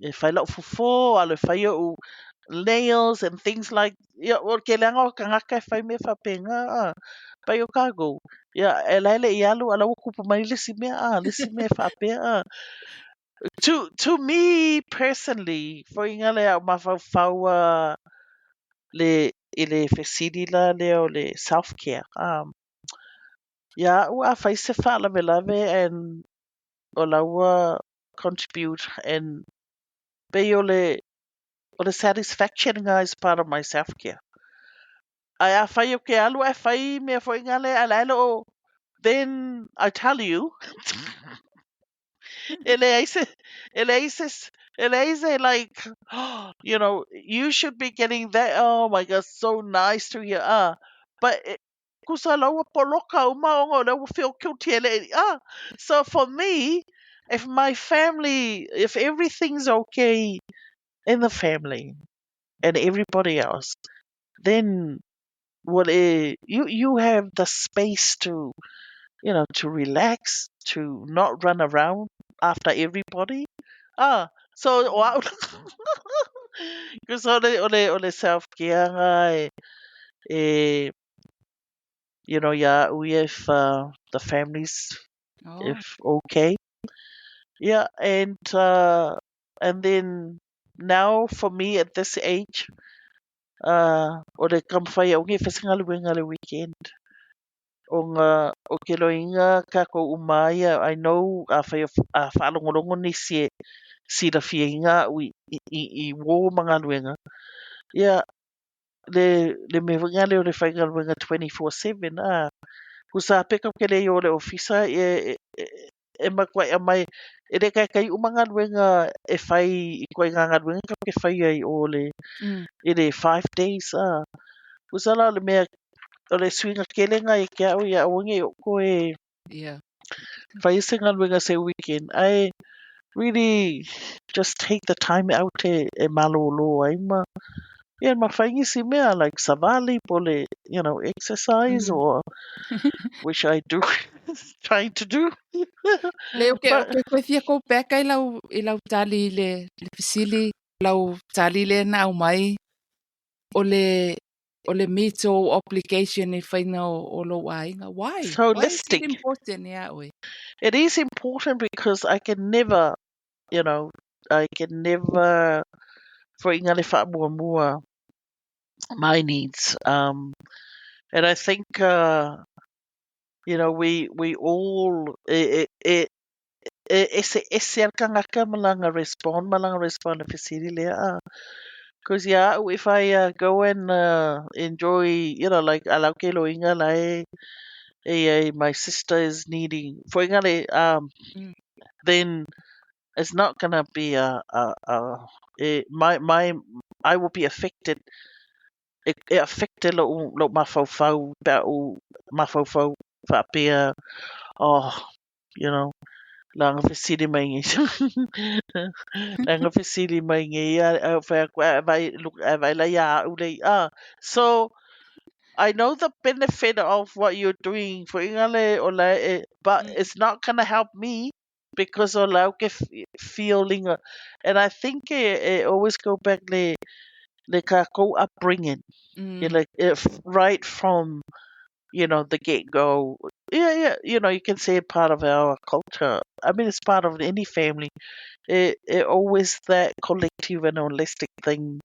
e fai lau fofo, alu e fai ou nails and things like, yeah, o ke leanga o kangaka e fai mea whapenga, ah, pai o kākou. Yeah, e laele i alu, ala ua kupu mai le si mea, ah, le si mea whapea, ah. To me personally, foinga le au mafaufau le i le fesili la lea o le self care. Ia ua fai se whaalavelave and o laua contribute and pei o le satisfaction nga is part of my self care. Ai a fai o ke alu e fai mea foi ngale a laelo o then I tell you e le ai se like you should be getting that, oh my God, so nice to hear, ah, but it, kusa laua poloka uma onga o lea feel guilty e le ah. So for me, if my family, if everything's okay in the family and everybody else, then well, you have the space to to relax, to not run around after everybody, ah. So o au because o le self care nga e, e yeah, if the family's if okay. Yeah, and then now for me at this age, o le kamwhai au nge whasingaluenga le weekend. O ngā, o ke loinga kākou umaia, I know a whai a whaalongolongo nisi e sila fia inga ui i, i, i wō mangaluenga. Yeah, le me winga le o le whaingaluenga 24/7, ah. Kusa peka ke le i o le ofisa e, e, e, e makuai a mai e le kai kai umangaluenga e whai i koe ngā ngaluenga ka ke whai ai o le i le 5 days, ah. Kusa la le mea o le suinga kelenga e ke au ia awange o koe whai se ngaluenga se weekend. I really just take the time out e, e malolo ai ma yeah, ma whaingi si mea like savali po le, exercise or which I do trying to do.
Le o ke, o ke koe fia kou peka i lau tali i le fesili, lau tali le na au mai, o le meet o obligation i whaina o lou ainga. Why?
It's
Why is it
holistic.
important ia oe?
It is important because I can never, I can never for inga le whaamua my needs. And I think, we all, e, e, e, e, ese, ese al kangaka malanga respond le fesili lea. Ah. Because yeah, if I go and enjoy, like alau ke loinga la e, e, e, my sister is needing, for inga le, then it's not gonna be a my I will be affected e, e affected lo mafaufau pe au mafaufau whaapea, oh, langa fesili mai ngi langa fesili mai ngi ia au whai aku a vai look a vai la ia au le ah. So I know the benefit of what you're doing for ingale o la e, but it's not gonna help me because o lau ke feeling, and I think it always go back le kākou upbringing. Like if right from the get go, yeah, you can say part of our culture. I mean, it's part of any family. It always that collective and holistic thing.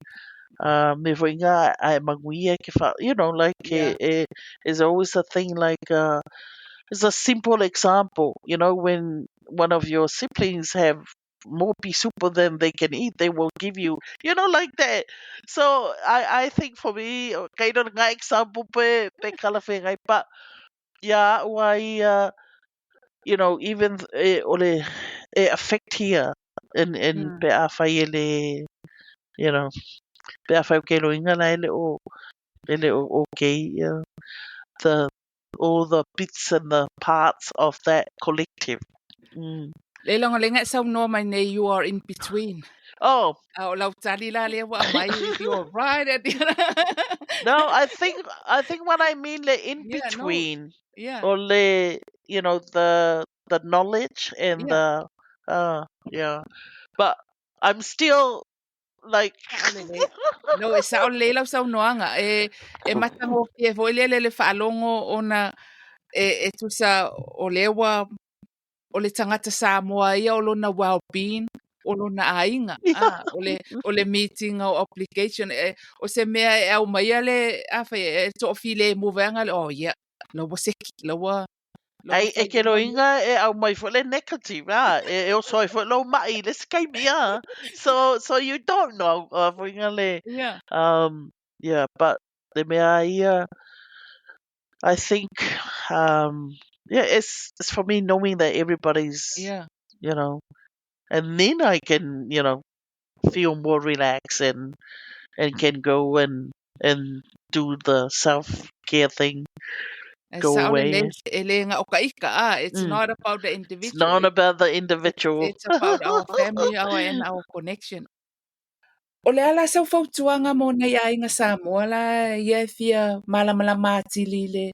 Me nga ai manguia ke fa, like it is always a thing like it's a simple example. When one of your siblings have more pisupo than they can eat, they will give you, like that. So I think for me, kay no nga example pe pe kalawhengai, but yeah, why You know, even e, o le, e affect ia in pe afai e le, you know, pe afai o ke loiga la e le o, e le o okay, yeah. The, all the bits and the parts of that collective.
Le logolega e saunoa mai nei, you are in between.
Oh.
A o lau tali la lea ua aumai, you are right at the
No, I think what I mean le in
Yeah, no.
between o le, you know, the knowledge and the yeah. But I'm still like
No, e sao lelei lau saunoaga. E matagofie foi lea le faalogo ona e tusa o lea ua o le tagata Samoa ia o lona well-being, o lona aiga. Ah, o le meeting o obligation e, o se mea e aumaia le afai e toafilemu vaega le, oh yeah, la ua seki, la ua
Ai, e ke loiga e aumai foi le negative, ah, e oso ai foi lou ma'i le isi taimi, ah. So you don't know, foiga le, yeah, but le mea ia, I think, yeah, it's for me knowing that everybody's, and then I can, feel more relaxed and can go and do the self-care thing.
E
Go
sao
away.
lelei, e le ga'o ka ika, ah, it's not about the
It's
individual.
not about the individual.
It's about our family, our and our connection. O le a la sau fautuaga mo nai aiga Samoa la ia e fia malamalama atili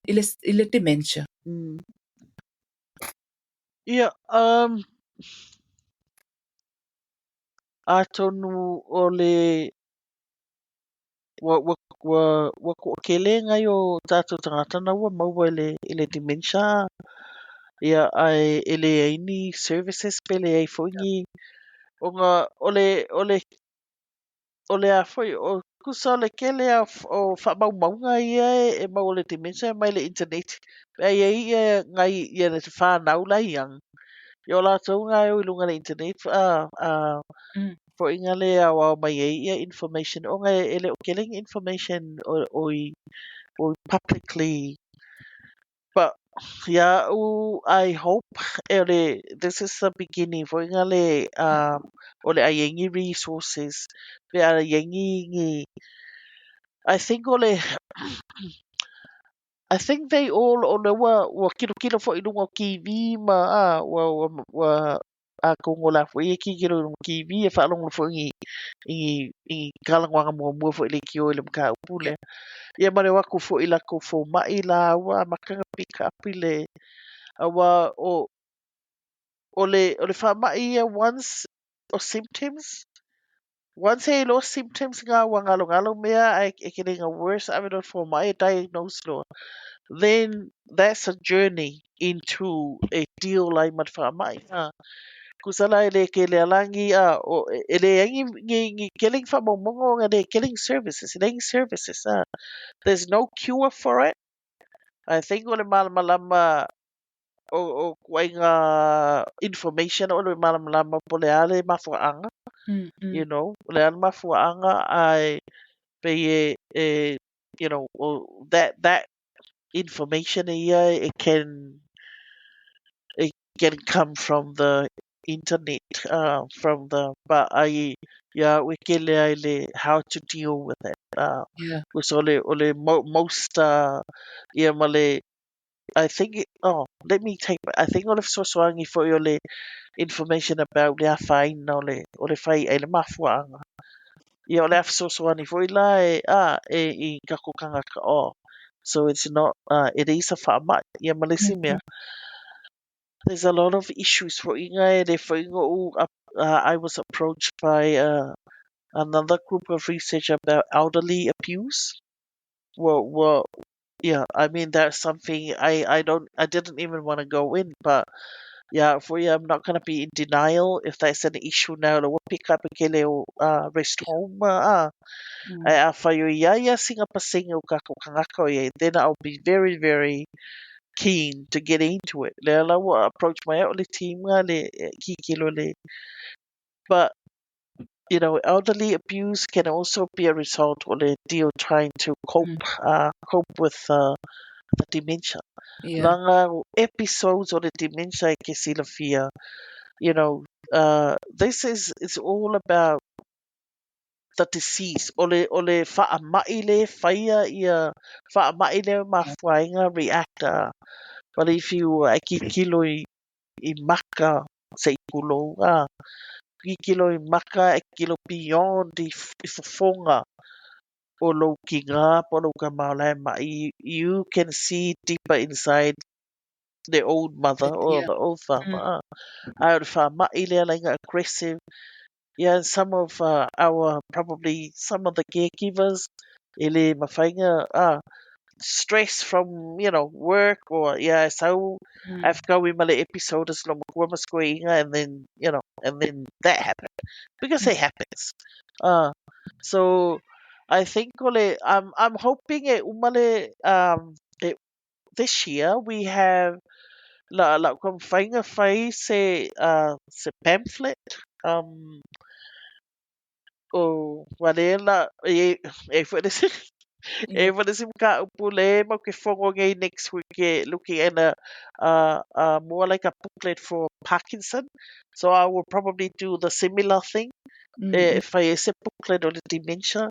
i le dementia?
Yeah, atonu o le ua toʻatele nai o tatou tagata na ua maua i le dementia ia ae e leai ni services pe leai foi ni ona o le a foi o tusa o le tele a o faamaumauga ia e maua le dementia mai le internet pe ai ai ia nai ia le whānau la iang ia o latou nga e o i luga le internet a foʻiga le aoao mai ai ia information ona e le o tele ni information o i publicly, but yeah, I hope e le this is the beginning foʻiga le o le ai ai ni resources pe ai ai ni I think o le I think they all o le ua kilokilo foʻi i luga o TV ma a ua atonu o la foi e kikilo i luga o TV e faalogologo foi i talanoaga muamua foi leitio i le mataupu lea ia ma le o atu foi i latou fomaʻi la ua amata na pick up i le auā o le faamaʻi ia once o symptoms once e iloa symptoms nga ua galogalo mea ae e kele ina worse ave loa i le fomaʻi e diagnose loa, then that's a journey into e deal ai ma le faamaʻi a tusa la e le tele alagi a o e leai ni tele ni faamaumauga ona le tele ni services e leai ni services a there's no cure for it. I think o le malamalama o ituaiga information o le malamalama po o le a le mafuaaga o le a le mafuaaga ae pei e that information ia it can come from the internet, from the but ai ia ue kele ai le how to deal with it so o le most ia ma le I think, oh, let me take, I think o le fesoasoani foi o le information about le afaina o le fai ai le mafuaaga ia o le a fesoasoani foi la e a e i tatou tagata, oh, so it's not it is a faamaʻi ia ma le isi mea. There's a lot of issues foʻiga e le foʻiga ou I was approached by another group of research about elderly abuse. Well, yeah, I mean, that's something I didn't even want to go in, but yeah, for you, I'm not going to be in denial if that's an issue now. Ua pick up e kele o rest home ae afai o ia ia sina pasene o tatou tagata o iai, then I'll be very, very keen to get into it. Lea la ua approach mai au le team nga le kikilo le, but elderly abuse can also be a result o le deal trying to cope with the dementia.
Ia.
Leaga o episodes o le dementia e ke silafia, this is, it's all about the disease. O le faamai le faia ia faamai le mafuaina react a. But if you e kikilo i maka se i pulou a kikilo i maka e kilo beyond i fofoga o lou kiga po lou kamaola e mai, you can see deeper inside the old mother or the old father. Ai o le faamai lea laina aggressive. Yeah, and some of our probably some of the caregivers e le mawhainga stress from work or, yeah, so I've go ma le episode as lo makua ma skoinga and then and then that happened because it happens. So I think ole I'm hoping e umale this year we have la la kom whainga whai se pamphlet o wale la e fo le e fo le sim ka upu le mo ke fongo ngai next week e looking at a more like a booklet for Parkinson, so I will probably do the similar thing e whai e se booklet o le dementia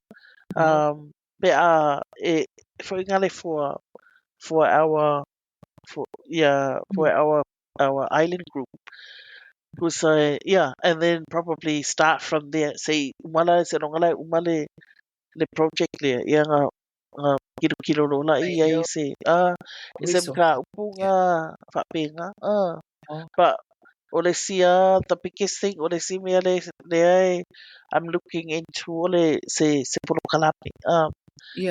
pe a e fo ngale for our for yeah for our island group who's yeah, and then probably start from there say umala se ngala umale le project le ia nga nga kilo kilo lo la i ai se e se
Resource.
Ka upu nga whapenga but o le sia the biggest thing o le si mea le ai I'm looking into o le se polokalame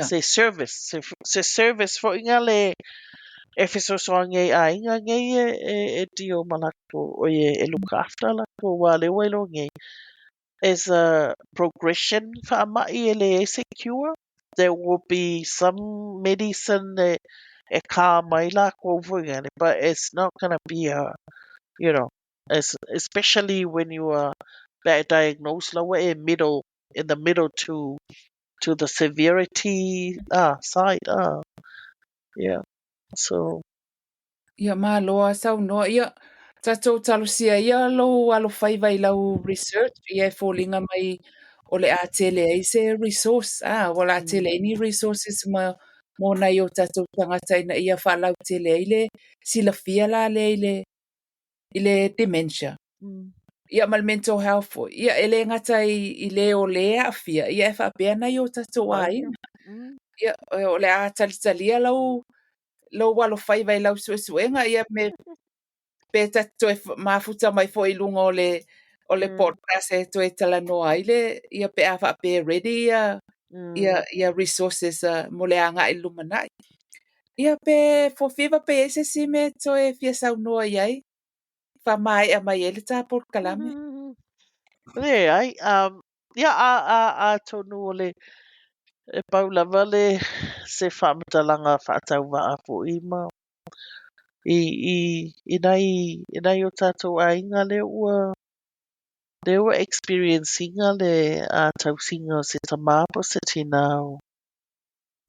se service se service fo inga le e fesoasoani ai aiga nei e dio ma lakou o e look after lakou ua le ua iloa nei as a progression faamai e leai se cure. There will be some medicine e calm ai lakou foi ngale, but it's not gonna be a as especially when you are bad diagnosed laua e middle in the middle to the severity side, yeah, so.
Ia maloa saunoa ia tatou talosia ia lou alofaiva i lau research ia e foliga mai o le a tele ai se resource ua le a tele ai ni resources ma mo nai o tatou tagata ina ia faalautele ai le silafia la lea i le dementia ia ma le mental health foi ia e le gata i le o lē aafia ia e faapea nai o tatou aiga ia o le a talitalia lou alofaiva i lau suesuega ia me pe tatou toe mafuta mai foi i luga o le podcast e toe talanoa ai le ia pe a faapea ready ia ia resources mo le agai i lumanai. Ia pe fofiva pe ai se isi mea toe fia saunoa i ai faamaea mai ai le tā polokalame.
Leai, ia a tonu o le e pau lava le se faamatalaga faatauvaa foʻi ma i nai o tatou aiga lea ua experience ina le tausiga o se tamā po o se tinā o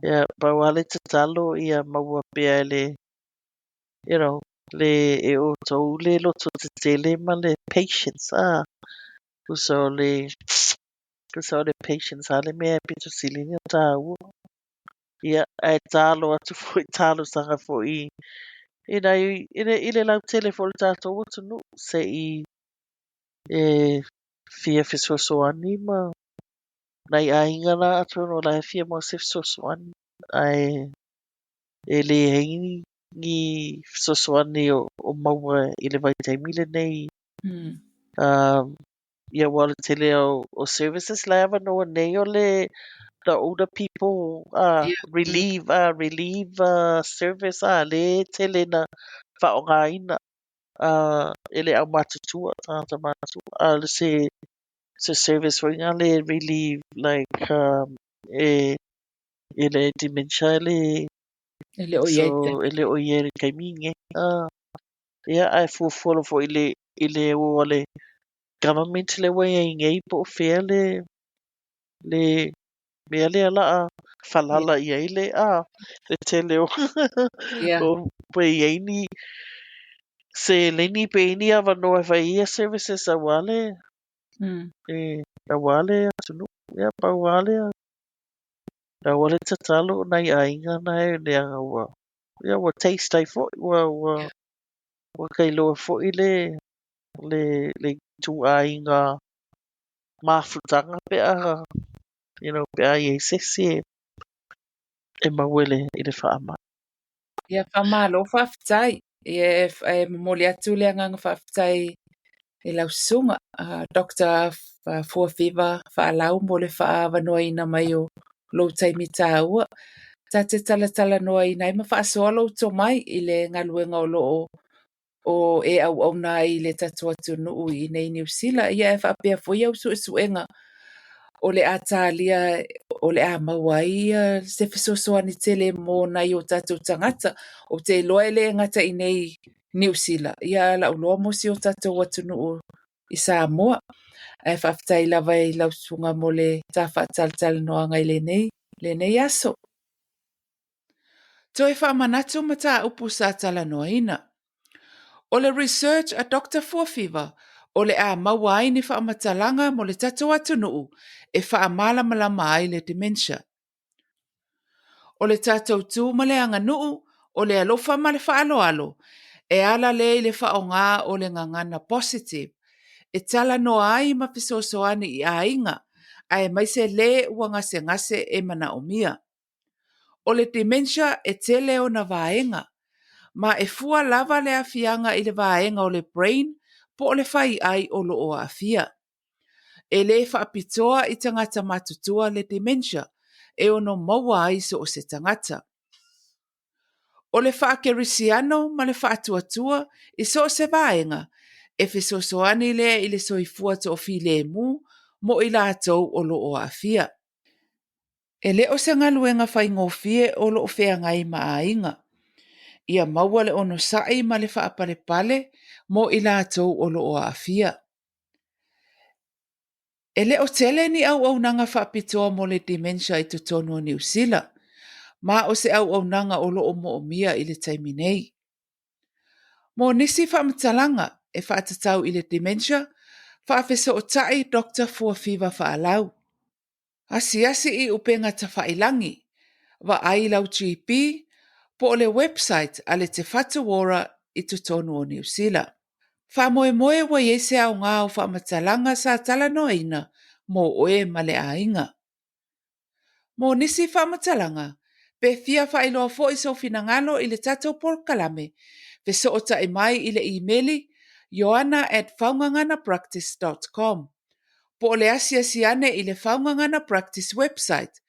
ia pau lava le tatalo ia maua pea e le le e outou le loto tetele ma le patience tusa o le patience a le mea e pito sili ona taua ia ae talo atu foi talosaga foi i nai i le lautele foi o le tatou atunuu seʻi e fia fesoasoani ma nai aiga la atonu o la e fia maua se fesoasoani ae e leai ni fesoasoani o maua i le vaitaimi lenei ia ua o le tele o services la e avanoa nei o le the older people relief service le tele na faaaogaina e le aumatutua tagata matutua a o le se service foi na le relief like e le dementia le
E le o
so
iai te.
E le o ia i le taimi nei ia ae fuafua loa foi i le o a le government le ua iai nei po o fea le mea lea laa. Falala i ai le a le tele o o pe i ai ni seleni pe i ai ni avanoa e fai ai ia services aua le e aua le atunuu. Ia pau lava lea aua le tatalo o nai aiga na e leaga ua ia ua taste ai foi ua ua ua kailoa foi le le le ituaiga mafutaga pe a you know pe a i ai se isi e e maua i le i le faamai.
Ia faamalo faafetai. Ia e momoli atu le agaga faafetai i lau susuga Doctor Fuafiva Faalau mo le faaavanoaina mai o lou taimi taua. Ta te talatalanoaina ai ma faasoa lou tomai i le galuega o lo o o e auauna ai i le tatou atunuu i inei i Niu Sila, ia ae faapea foi au suesuega o le a talia o le a maua ai se fesoasoani tele mo nai o tatou tagata. Ou te iloa e le gata i inei i Niu Sila, ia ae lau iloa mo si o tatou atunuu i Samoa. Ae faafetai lava i lau susuga mo le ta faatalatalanoaga i lenei aso. Toe faamanatu mataupu sa talanoaina. O le research a Doctor Fuafiva o le a maua ai ni faamatalaga mo le tatou atunuu e faamalamalama ai le dementia. O le tatou tu ma le aganuu, o le alofa ma le faaaloalo, e ala lea i le faaaoga o le gagana positive e talanoa ai ma fesoasoani i aiga aemaise le ua gasegase e manaomia. O le dementia e tele ona vaega, ma e fua lava le aafiaga i le vaega o le brain po o le faiai o lo o aafia. E le faapitoa i tagata matutua le dementia, e ono maua ai so o se tagata. O le faakerisiano ma le faatuatua i so o se vaega, e fesoasoani lea i le soifua toafilemu mo i latou o lo o aafia. E le o se galuega faigofie o lo o feagai ma aiga. Ia maua le onosai ma le faapalepale mo i latou o lo o aafia. E le o tele ni auaunaga faapitoa mo le dementia i totonu o Niu Sila, ma o se auaunaga o lo o moomia i le taimi nei. Mo nisi faamatalaga e faatatau i le dementia, faafesootai Doctor Fuafiva Faalau. Asiasi i upega tafailagi, vaai lau GP, po o le website a le Te Whatu Ora i totonu o Niu Sila. Faamoemoe ua i ai se aoga o faamatalaga sa talanoaina mo oe ma le aiga. Mo nisi faamatalaga, pe fia faailoa foi sou finagalo i le tatou polokalame, fesootai mai i le imeli ioana@faugaganapractice dot com po o le asiasi ane i le Faugagana Practice website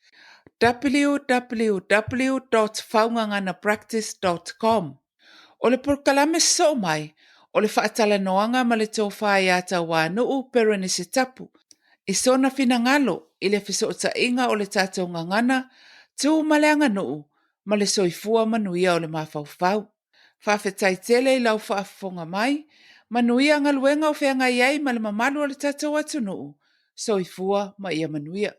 www dot faugaganapractice dot com. O le polokalame sosoo mai, o le faatalanoaga ma le tofa ia Tauanuu Perenise Tapu i sona finagalo i le fesootaiga o le tatou gagana, tu ma le aganuu, ma le soifua manuia o le mafaufau. Faafetai tele i lau faafofoga mai, manuia galuega o feagai ai ma le mamalu o le tatou atunuu. Soifua ma ia manuia.